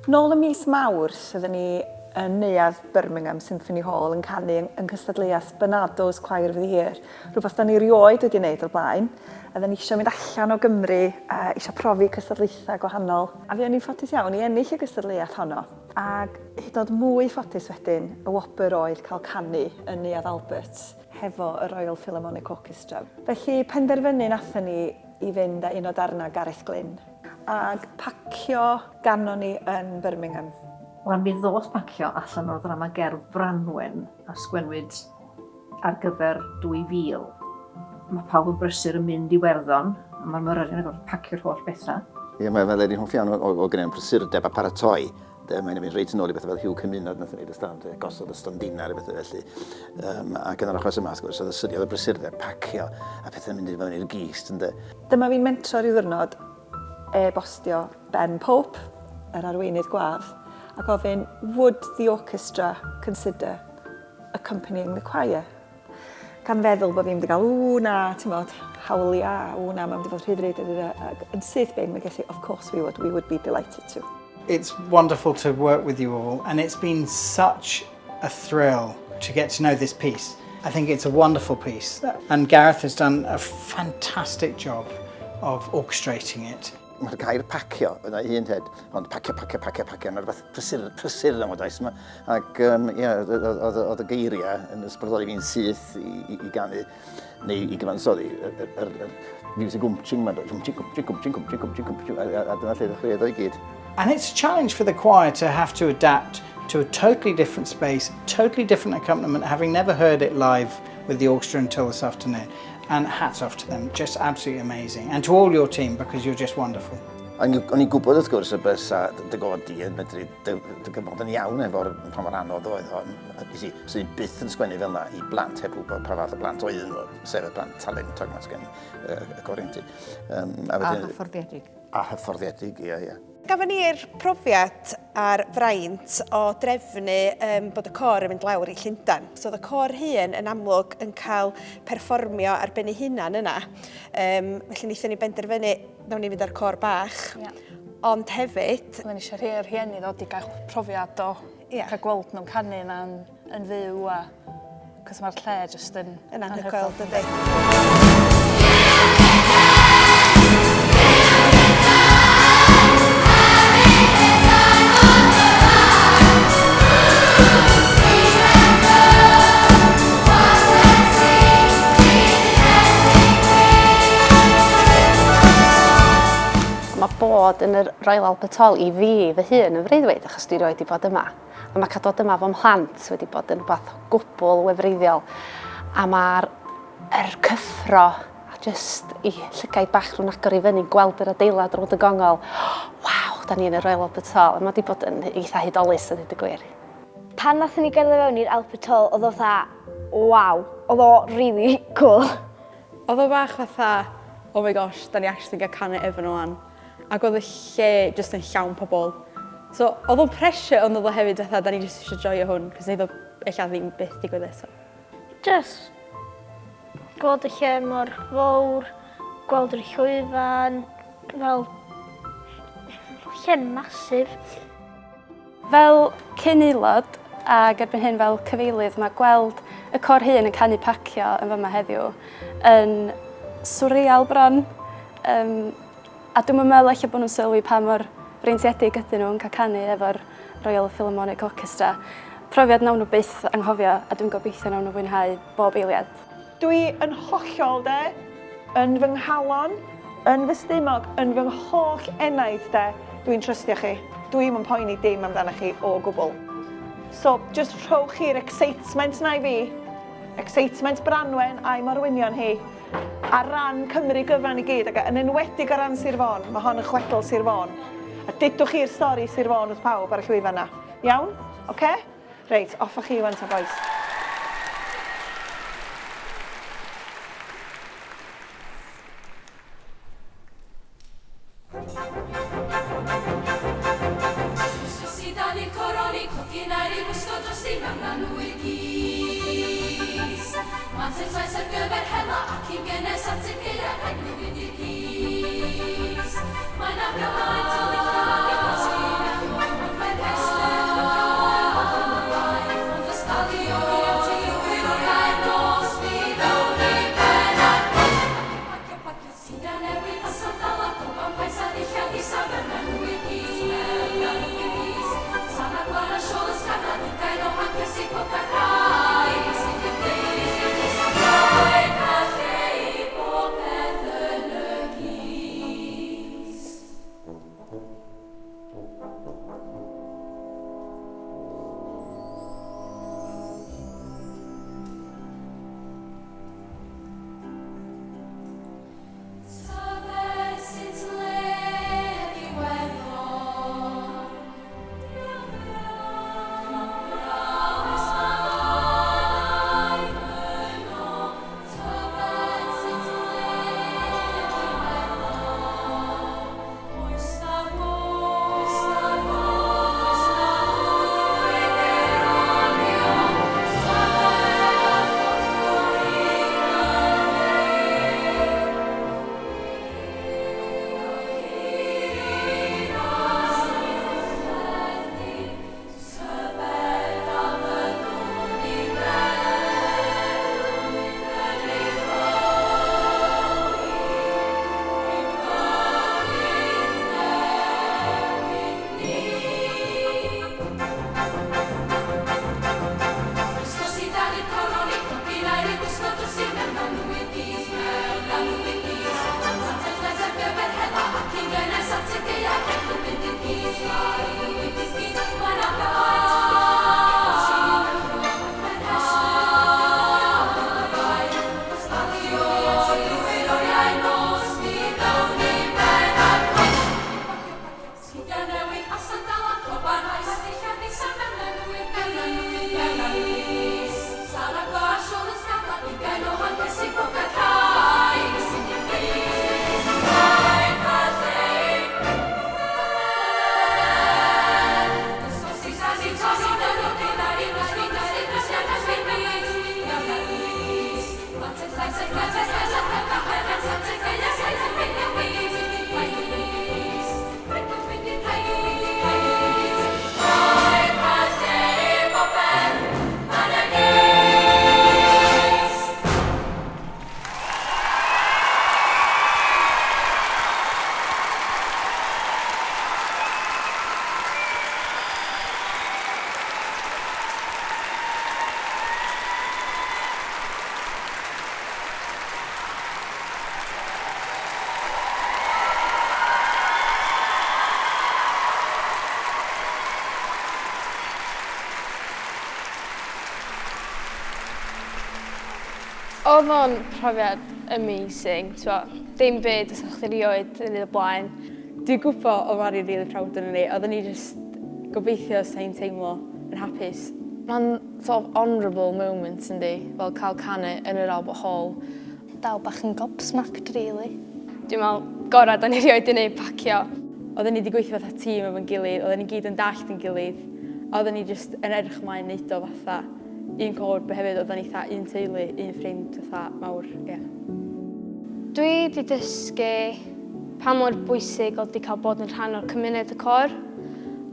Nôl ym mis Mawrth, oedden ni yn Neuadd Birmingham Symphony Hall yn canu yng nghystadleuaeth Barnardo's Choir of the Year, rhywbeth da ni rioed wedi wneud o'r blaen. Oedden ni eisiau mynd allan o Gymru, a eisiau profi cystadlaethau gwahanol. A fuon ni'n ffodus iawn i ennill y gystadleuaeth honno. Ac hyd yn oed mwy ffodus wedyn, y wobr oedd cael canu yn Neuadd Albert hefo y Royal Philharmonic Orchestra. Felly penderfynu nathon ni i fynd â un o darnau Gareth Glyn ac pacio ganon ni yn Birmingham. Wel, mi ddoth pacio allan o'r ddrama gerdd Branwen a sgwennwyd ar gyfer 2000. Mae pawb yn brysur yn mynd i Werddon a mae'r myfyrwyr yn gorfod pacio'r holl bethau. Ie, mae mae Ledi'n hoff iawn o, o, o gwneud prysurdeb a paratoi. De, mae'n mynd reit yn ôl i bethau fel Hugh Cymunod nath wneud y stand, de, gosod y stondinau a bethau felly. Um, ac yn yr achos yma, wrth gwrs, oedd y syniad o brysurdeb, pacio a pethau'n mynd i fewn i'r gist, ynde. Dyma fi'n mentro rhyw ddwrnod e-bostio Ben Pope, yr arweinydd gwadd, a gofyn, would the orchestra consider accompanying the choir? Gan feddwl bod fi'n mynd i gael, ww na, ti'n modd, hawliau, ww na, mae'n mynd i fod rhy ddrud, ac yn syth bin, mae gallu, of course we would, we would be delighted to. It's wonderful to work with you all, and it's been such a thrill to get to know this piece. I think it's a wonderful piece, and Gareth has done a fantastic job of orchestrating it. Mae'r gair pacio yna un ted, ond pacio, pacio, pacio, pacio, yna rhywbeth prysur, prysur yma does. Ac um, yeah, oedd y geiriau yn ysbrydoli fi'n syth i, i, i ganu neu i gyfansoddi yr, yr, yr, yr music gwmching yma, gwmching, gwmching, gwmching, gwmching, gwmching, gwmching, a, a, a dyna lle ddechreuodd o'i gyd. And it's a challenge for the choir to have to adapt to a totally different space, totally different accompaniment, having never heard it live with the orchestra until this afternoon. And hats off to them, just absolutely amazing. And to all your team, because you're just wonderful. O'n i'n gwybod wrth gwrs y bysa dy god di yn medru dy, dy gyfnod yn iawn efo'r pa mor anodd oedd o. Nes i, swn i byth yn sgwennu fel yna i blant heb wybod pa fath o blant oedden nhw, sef y plant talentog yma sgen y Corinthian. Um, a, wedyn, a hyfforddiedig. A hyfforddiedig, ie, ie. Gafon ni'r profiad a'r fraint o drefnu um, bod y côr yn mynd lawr i Llundain. So oedd y côr hŷn yn amlwg yn cael perfformio ar ben ei hunan yna. Um, felly wnaethon ni benderfynu, nawn ni fynd â'r côr bach. Yeah. Ond hefyd... Oedden ni eisiau rhi'r rhieni ddod i gael profiad o yeah. cael gweld nhw'n canu yna'n yn fyw a Cos mae'r lle jyst yn... Yn anhygoel, dydy. Mae bod yn yr Royal Albert Hall i fi fy hun yn freuddwyd achos dwi rioed 'di bod yma. A mae cael dod yma fo mhlant wedi bod yn rhywbeth gwbl wefreiddiol. A mae'r er cyffro a just i llygaid bach nhw'n agor i fyny'n gweld yr adeilad rownd y gongol. Waw, da ni yn y Royal Albert Hall. A mae wedi bod yn eitha hudolus a dweud y gwir. Pan nathon ni gerdded fewn i'r Albert Hall, oedd o fatha, waw, oedd o really cool. Oedd o bach fatha, oh my gosh, da ni actually gael canu efo nhw wan. Ac oedd y lle jyst yn llawn pobl. So, oedd o'n pressure, ond oedd o hefyd fatha, da ni jyst eisiau joio hwn, cos neith o ella ddim byth digwydd eto. Just gweld y lle mor fawr, gweld yr llwyfan, fel lle massive. Fel cyn-aelod ac erbyn hyn fel cyfeilydd, mae gweld y côr hŷn yn canu pacio yn fama heddiw yn swreal bron. Um, a dwi'm yn meddwl ella bod nhw'n sylwi pa mor freintiedig ydyn nhw yn cael canu efo'r Royal Philharmonic Orchestra. Profiad nawn nhw byth anghofio a dwi'n gobeithio nawn nhw fwynhau bob eiliad. Dwi yn hollol de, yn fy nghalon, yn fy stumog, yn fy ngholl enaid de, dwi'n trystio chi. Dwi'm yn poeni dim amdanoch chi o gwbl. So, just rhowch chi'r excitement na i fi. Excitement Branwen a'i morwynion hi. Ar ran Cymru gyfan i gyd, ac yn enwedig ar ran Sir Fôn, mae hon yn chwedl Sir Fôn. A dudwch chi'r stori Sir Fôn wrth pawb ar y llwyfan na. Iawn? Oce? Okay? Reit, off â chi wan ta bois. Oedd o'n profiad amazing, t'mo', dim byd fysa chdi rioed 'di neud o blaen. Dwi'n gwybod oedd Mari'n rili proud arnon ni, oedden ni jyst gobeithio 'sa hi'n teimlo yn hapus. Mae'n sort of honourable moment yndi, fel cael canu yn yr Albert Hall. Dal bach yn gobsmacked rili. Dwi'n meddwl gorau da ni rioed 'di neud pacio. Oedden ni 'di gweithio fatha tîm efo'n gilydd, oedden ni gyd yn dallt yn gilydd, a oedden ni jyst yn edrych ymlaen neud o fatha un côr, but hefyd oedden ni fatha un teulu, un ffrind fatha mawr, ie. Dwi 'di dysgu pa mor bwysig oedd 'di cael bod yn rhan o'r cymuned y côr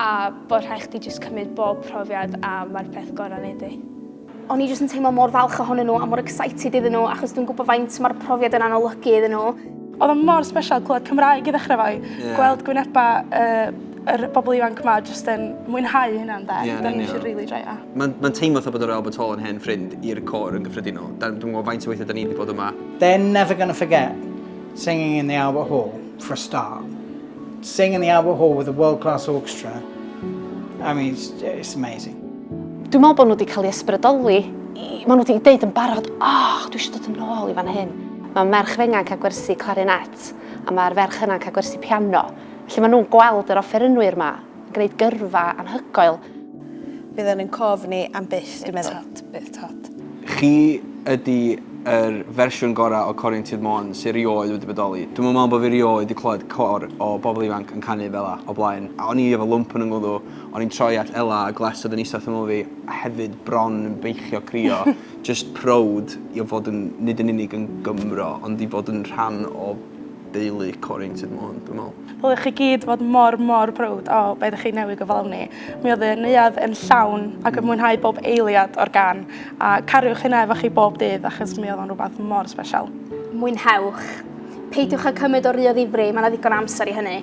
a bod rhaid chdi jyst cymryd bob profiad a mae'r peth gorau neud i. O'n i jyst yn teimlo mor falch ohonyn nhw a mor excited iddyn nhw achos dwi'n gwybod faint mae'r profiad yna'n olygu iddyn nhw. Oedd o mor special clywed Cymraeg i ddechrau fo, yeah. gweld gwynebau uh, yr bobl ifanc yma jyst yn mwynhau hynna ynde. Yeah, Da ni eisiau really joio. Mae'n ma teimlo fatha bod yr Albert Hall yn hen ffrind i'r côr yn gyffredinol. Dwi'n gwybod faint o weithiau da ni wedi bod yma. They're never going to forget singing in the Albert Hall, for a start. Sing in the Albert Hall with a world-class orchestra, I mean, it's, it's amazing. Dwi'n meddwl bod nhw wedi cael eu ysbrydoli. Maen nhw wedi deud yn barod, oh, dwi eisiau dod yn ôl i fan hyn. Mae merch fenga'n cael gwersi clarinet a mae'r ferch yna'n cael gwersi piano. Felly maen nhw'n gweld yr offerynwyr yma yn gwneud gyrfa anhygoel. Fydd yn yn cof ni am byth, dwi'n meddwl. Byth tad, byth tad. Chi ydy yr fersiwn gorau o Cor Ieuenctid Môn sy rioed wedi bodoli. Dwi'm yn meddwl bod fi rioed wedi clywed côr o bobl ifanc yn canu fel 'a o blaen. A o'n i efo lwmp yn 'y ngwddw, o'n i'n troi at Ela a Glest oedd yn eistedd wrth ymyl fi a hefyd bron yn beichio crio. Jyst proud i fod yn, nid yn unig yn Gymro, ond i fod yn rhan o deulu Côr Ieuenctid Môn, dwi'n meddwl. Ddylech chi gyd fod mor, mor proud o be ydych chi newydd gyflawni. Mi oedd y neuadd yn llawn ac yn mwynhau bob eiliad o'r gan. A cariwch hynna efo chi bob dydd achos mi oedd o'n rhywbeth mor sbesial. Mwynhewch. Peidiwch â cymryd o ry o ddifri, mae yna ddigon o amser i hynny.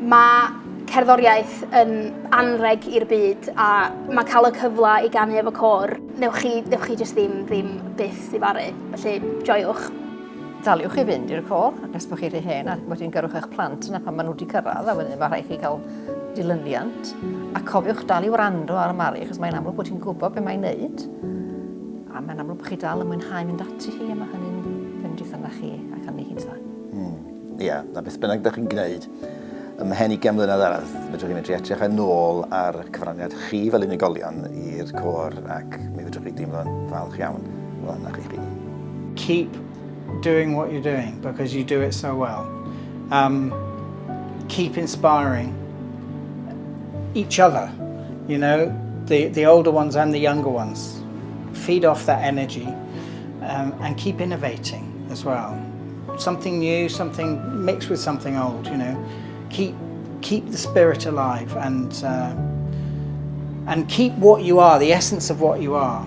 Mae cerddoriaeth yn anrheg i'r byd a mae cael y cyfle i ganu efo côr, newch chi, newch chi jyst ddim, ddim byth ddifaru. Felly, joiwch. Daliwch i fynd i'r côr nes bod chi rhy hen a wedyn gyrrwch eich plant yna pan maen nhw wedi cyrraedd a wedyn mae rhaid chi cael dilyniant, a cofiwch dal i wrando ar Mari, achos mae'n amlwg bod hi'n gwybod beth mae'n neud, a mae'n amlwg bod chi dal yn mwynhau mynd ati hi, a mae hynny'n bendith arna chi ac arni hi, ta. Ia, na beth bynnag da chi'n gwneud, ymhen 20 mlynedd arall, fedrwch chi medru edrych yn ôl ar cyfraniad chi fel unigolion i'r côr ac mi fedrwch chi deimlo'n falch iawn o yna chi chi. Keep doing what you're doing because you do it so well. Keep inspiring each other, the older ones and the younger ones. Feed off that energy and keep innovating as well. Something new, something mixed with something old. Keep the spirit alive and keep what you are, the essence of what you are,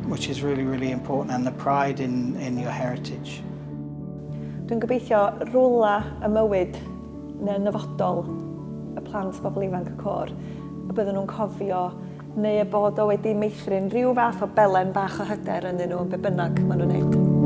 which is really, really important, and the pride in your heritage. Dwi'n gobeithio rwla y mywyd neu nyfodol y plant bobl ifanc y côr, y bydden nhw'n cofio neu y bod o wedi meithrin rhyw fath o belen bach o hyder ynddyn nhw yn be bynnag maen nhw'n neud.